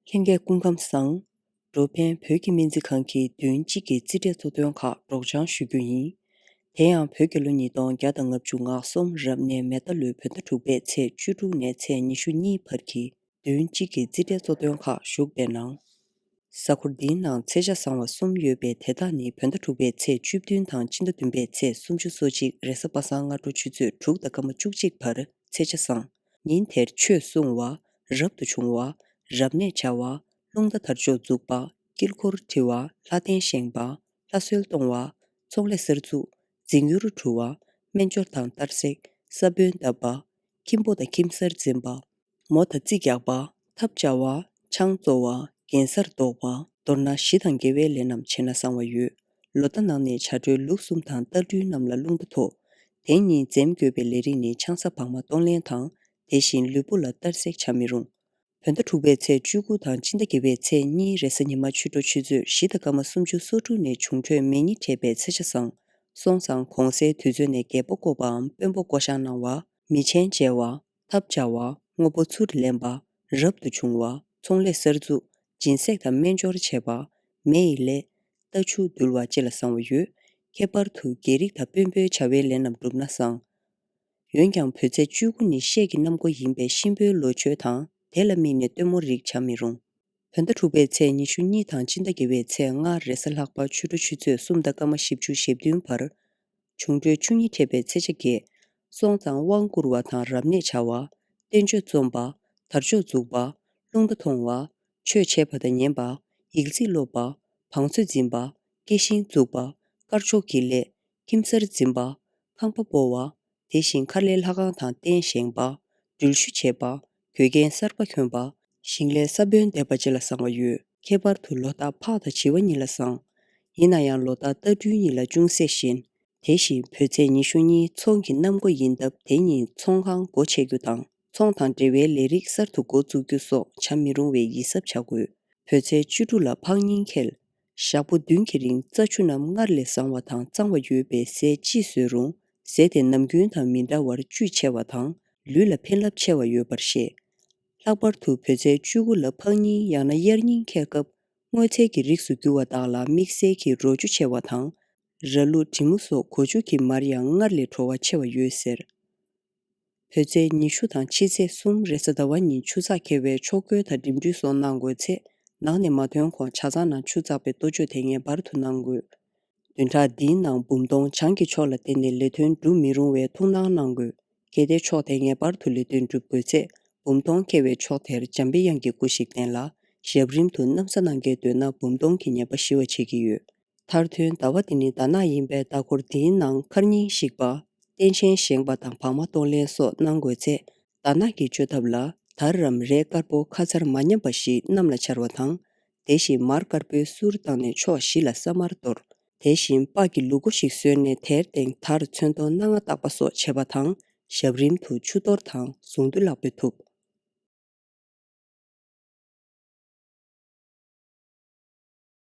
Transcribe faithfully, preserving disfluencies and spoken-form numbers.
ལྷན་རྒྱས་སྐུ་ཁམས་བཟང་། འགྲོ་ཕན་བོད་ཀྱི་སྨན་རྩིས་ཁང་གིས་བདུན་གཅིག་གི་རྩིས་འབྲས་གཙོ་དོན་ཁག་སྒྲོག་སྦྱང་ཞུ་རྒྱུ་ཡིན། དེ་ཡང་བོད་རྒྱལ་ལོ་ཉིས་སྟོང་བརྒྱ་དང་ལྔ་བཅུ་ང་གསུམ་རབ་གནས་མེ་རྟ་ལོའི་བོད་ཟླ་དྲུག་པའི་ཚེས་བཅུ་དྲུག་ནས་ཚེས་ཉི་ཤུ་གཉིས་བར་གྱི་བདུན་གཅིག་གི་རྩིས་འབྲས་གཙོ་དོན་ཁག་བཞུགས་པའི་ནང་། གཟའ་འཁོར་འདིའི་ནང་ཚེས་ཆ་བཟང་བ་གསུམ་ཡོད་པས། དེ་དག་ནི་བོད་ཟླ་དྲུག་པའི་ཚེས་བཅུ་བདུན་དང་སྤྱི་ཟླ་བདུན་པའི་ཚེས་སུམ་ཅུ་སོ་གཅིག་རེས་གཟའ་པ་སངས་སྔ་དྲོ་ཆུ་ཚོད་དྲུག་དང་སྐར་མ་བཅུ་གཅིག་བར་ཚེས་ཆ་བཟང་། ཉིན་དེར་ཆོས་གསུང་བ། རབ་ཏུ་བྱུང་བ། རབ་གནས་བྱ་བ། རླུང་རྟ་དར་ལྕོག་འཛུགས་པ། དཀྱིལ་འཁོར་འཁྲི་བ། ལྷ་རྟེན་བཞེངས་པ། ལྷ་གསོལ་གཏོང་བ། ཚོང་ལས་གསར་འཛུགས། འཛིན་ཡུལ་གྲུ་བ། སྨན་སྦྱོར་དང་གཏར་སྲེག། ས་བོན་བརྡབ་པ། ཁྱིམ་སྤོ་དང་ཁྱིམ་གསར་འཛིན་པ། མོ་དང་རྩིས་རྒྱག་པ། ཐབ་བྱ་བ། ཆང་བཙོ་བ། གན་སར་འདོགས་པ། མདོར་ན་ཞི་དང་དགེ་བའི་ལས་རྣམས་བྱས་ན་བཟང་བ་ཡོད། ལོ་རྟ་ནང་ནས་བྱ་སྒྲོལ་ལུག་གསུམ་དང་རྟ་སྦྲུལ་རྣམས་ལ་རླུང་རྟ་ཐོགས། དེ་ཉིན་འཛེམ་དགོས་པའི་ལས་རིགས་ནི་ཆང་ས་བག་མ་གཏོང་ལེན་དང་། དེ་བཞིན་ལུས་པོ་ལ་གཏར་སྲེག་བྱ་མི་རུང་། བོད་ཟླ་དྲུག་པའི་ཚེས་བཅུ་དགུ་དང་སྤྱི་ཟླ་བརྒྱད་པའི་ཚེས་གཉིས་རེས་གཟའ་ཉི་མ་ཕྱི་དྲོ་ཆུ་ཚོད་བཞི་དང་སྐར་མ་སུམ་ཅུ་སོ་དྲུག་ནས་འབྱུང་འཕྲོད་མེ་ཉི་འཕྲད་པའི་ཚེས་ཆ་བཟང་། སོང་ཙང་གོང་གསལ་དུས་ཚོད་ནས་རྒད་པོ་བསྐོ་བའམ་དཔོན་པོ་བསྐོ་བཞག་གནང་བ། མི་ཆེན་མཇལ་བ། ཐབ་བྱ་བ། དངོས་པོ་ཚུར་ལེན་པ། རབ་ཏུ་བྱུང་བ། ཚོང་ལས་གསར་འཛུགས། སྦྱིན་སྲེག་དང་སྨན་སྦྱོར་བྱེད་པ། མེ་ཡི་ལས། རྟ་ཕྱུགས་འདུལ་བ་བཅས་ལ་བཟང་བ་ཡོད། ཁྱད་པར་དུ་རྒྱལ་རིགས་དང་དཔོན་པོའི་བྱ་བའི་ལས་རྣམས་བསྒྲུབས་ན་བཟང་། འོན་ཀྱང་བོད་ཚེས་བཅུ་དགུ་ནི་བཤས་ཀྱི་གནམ་སྒོ་ཡིན་པས་གཤིན་པོའི་ལོ་མཆོད་དང་དེ་ལ་དམིགས་ནས་སྟོན་མོ་རིགས་བྱ་མི་རུང་། བོད་ཟླ་དྲུག་པའི་ཚེས་ཉི་ཤུ་གཉིས་དང་སྤྱི་ཟླ་བརྒྱད་པའི་ཚེས་ལྔ་རེས་གཟའ་ལྷག་པ་ཆུ་དྲོ་ཆུ་ཚོད་གསུམ་དང་སྐར་མ་བཞི་བཅུ་ཞེ་བདུན་བར། འབྱུང་འཕྲོད་བཅུ་གཉིས་འཕྲད་པའི་ཚེས་ཆ་བརྒྱད། སོང་ཙང་དབང་བསྐུར་བ་དང་རབ་གནས་བྱ་བ། བསྟན་བཅོས་རྩོམ་པ། དར་ལྕོག་འཛུགས་པ། རླུང་རྟ་མཐོང་བ། ཆོས་འཆད་པ་དང་ཉན་པ། ཡིག་རྩིས་སློབ་པ། བང་མཛོད་འཛིན་པ། སྐྱེ་ཤིང་འཛུགས་པ། དཀར་ཕྱོགས་ཀྱི་ལས། ཁྱིམ་གསར་འཛིན་པ། ཁང་པ་སྤོ་བ། དེ་བཞིན་མཁར་ལས་ལྷ་ཁང་དང་རྟེན་བཞེངས་པ། འགྲུལ་བཞུད་བྱེད་པ། གོས་རྒྱན་གསར་པ་གྱོན་པ། ཞིང་ལས་ས་བོན་འདེབས་པ་བཅས་ལ་བཟང་བ་ཡོད། ཁྱད་པར་དུ་ལོ་རྟགས་ཕག་དང་བྱི་བ་གཉིས་ལ་བཟང་། ཡིན་ན་ཡང་ལོ་རྟགས་རྟ་སྦྲུལ་གཉིས་ལ་ཅུང་ཟད་ཞན། དེ་བཞིན་བོད་ཚེས་ཉི་ཤུ་གཉིས་ཚོང་གི་གནམ་སྒོ་ཡིན་སྟབས། དེ་ཉིན་ཚོང་ཁང་སྒོ་ཕྱེ་རྒྱུ་དང་། ཚོང་དང་འབྲེལ་བའི་ལས་རིགས་གསར་དུ་འགོ་བཙུགས་རྒྱུ་སོགས་བྱ་མི་རུང་བས་ཡིད་གཟབ་བྱ་དགོས། བོད་ཚེས་བཅུ་དྲུག་ལ་ཕག་ཉིན་འཁེལ། ཞག་པོ་བདུན་གྱི་རིང་རྩྭ་ཆུ་རྣམས་སྔར་ལས་བཟང་བ་དང་གཙང་བ་ཡོད་པའི་ཟས་ཅི་བཟོས་རུང་། ཟས་དེ་ནམ་རྒྱུན་དང་མི་འདྲ་བར་བཅུད་ཆེ་བ་དང་། ལུས་ལ་ཕན་རླབས་ཆེ་བ་ཡོད་པར་བཤད། ལྷག་པར་དུ་བོད་ཚེས་བཅུ་དགུ་ལ་ཕག་ཉིན་ཡང་ན་དབྱར་ཉིན་འཁེལ་སྐབས། སྔོ་ཚལ་གྱི་རིགས་སུ་གྱུར་བ་དག་ལ་དམིགས་བསལ་གྱི་རོ་བཅུད་ཆེ་བ་དང་། ར་ལུག་འབྲི་མོ་སོགས་གོ་ཆུ་གི་མར་ཡང་སྔར་ལས་བྲོ་བ་ཆེ་བ་ཡོད་ཟེར། བོད་ཚེས་ཉི་ཤུ་དང་ཕྱི་ཚེས་གསུམ་རེས་གཟའ་ཟླ་བ་ཉིན་ཆུ་ཚགས་འཁེལ་བས་ཆོ་ག་དང་འགྲིམ་འགྲུལ་སོགས་གནང་དགོས་ཚེ། ནང་ནས་མ་ཐོན་གོང་ཇ་ཚང་ནང་ཆུ་བཙགས་པའི་ལྟོ་ཆས་དེ་ངེས་པར་དུ་གནང་དགོས། བདུན་ཕྲག་འདིའི་ནང་འབུམ་སྟོང་བྱང་གི་ཕྱོགས་ལ་བརྟེན་ནས་ལས་དོན་སྒྲུབ་མི་རུང་བའི་ཐུགས་སྣང་གནང་དགོས། གལ་ཏེ་ཕྱོགས་དེར་ངེས་པར་དུ་ལས་དོན་སྒྲུབ་དགོས་ཚེ། འབུམ་སྟོང་འཁེལ་བའི་ཕྱོགས་དེར་འཇམ་པའི་དབྱངས་ཀྱི་སྐུ་ཞིག་བསྟན་ལ། ཞབས་རིམ་དུ་གནམ་ས་གནང་གལ་འདོད་ན་འབུམ་སྟོང་གི་ཉེས་པ་ཞི་བར་བྱེད་ཀྱི་ཡོད། མཐར་ཐོན་ཟླ་བ་འདི་ནི་ཟླ་ནག་ཡིན་པས་ཟླ་འཁོར་འདིའི་ནང་མཁར་རྙིང་བཤིག་པ། རྟེན་ཆེན་བཞེངས་པ་དང་བག་མ་གཏོང་ལེན་སོགས་གནང་དགོས་ཚེ། ཟླ་ནག་གི་བཅོས་ཐབས་ལ་དར་རམ་རས་དཀར་པོ་ཁ་མཚར་མ་ཉམས་པ་ཞིག་གནམ་ལ་འཕྱར་བ་དང་། དེ་བཞིན་མར་དཀར་པོའི་གསུར་བཏང་ནས་ཕྱོགས་བཞི་ལ་ས་དམར་གཏོར། དེ་བཞིན་སྤགས་ཀྱི་ལུག་མགོ་ཞིག་བཟོས་ནས་དེར་སྟེང་དར་ཚོན་མདོག་སྣ་ལྔ་བཏགས་པ་སོགས་བྱེད་པ་དང་། ཞབས་རིམ་དུ་ཆུ་གཏོར་དང་གཟུངས་འདུས་ལག་པས་ཐུབ།